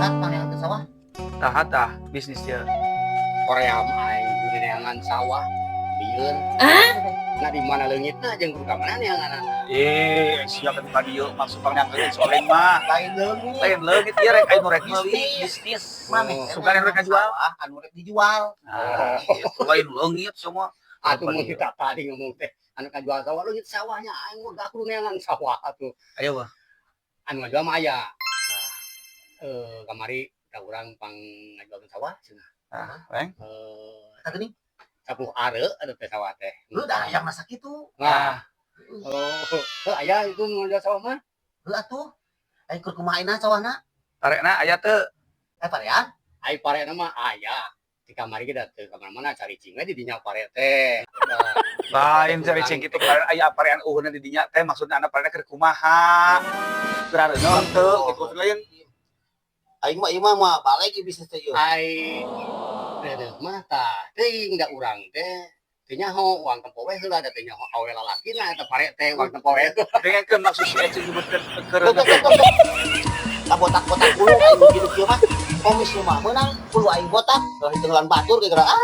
Sehat pangneangan sawah. Tah tah bisnis dia. Korea mah aing neangan sawah lieur. Nah, di mana leungitna jeung kudu ka mana neanganana? Eh, siap kan ka dieu maksud pangneangkeun soalnya mah. Lain leungit. Lain leungit ieu rek anu rek meuli bisnis. Maneh Suka anu rek ngajual. Sawah anu rek dijual. Nah, gitu. Lain leungit semua. Atuh mun kita tadi ngomong teh anu kajual sawah, leungit sawahnya, aing mah gak kudu neangan sawah atuh. Ayo wah. Anu ngajual mah aya. Nah, kamari ka urang pang ngajualkeun sawah cenah. Ah, reng. Eta geuning. 10 are atuh teh sawah teh. Lu dah hayang masak kitu. Nah, oh, heuh, aya itu nu ngajual sawah mah. Heuh atuh. Aing keur kumaha ayeuna sawahna? Tarekna aya teu? Eh, parean. Ai parena mah aya. Di kamari ge da teu ka mana-mana, caricing we di dinya pare teh. Nah, Lain caricing kitu, pare aya parean eueuhna di dinya teh, maksudna anak parena keur kumaha? Keur areuneuh teu gitu lain. Aing mah ieu mah moal balik ieu bisnis teh ieu. Ai reuneuh mah tah teuing da urang teh teu nyaho, uang tempo we heula, da teu nyaho awe lalakina eta pare teh, uang tempo we. Dengekeun maksud si Ece nyebutkeun keur Tuh, tuh, tuh, tuh. Kabotak-botak bulu aing gitu kieu mah. Komis lu mah meunang, bulu aing botak. Kalau hitungan batur geura ah.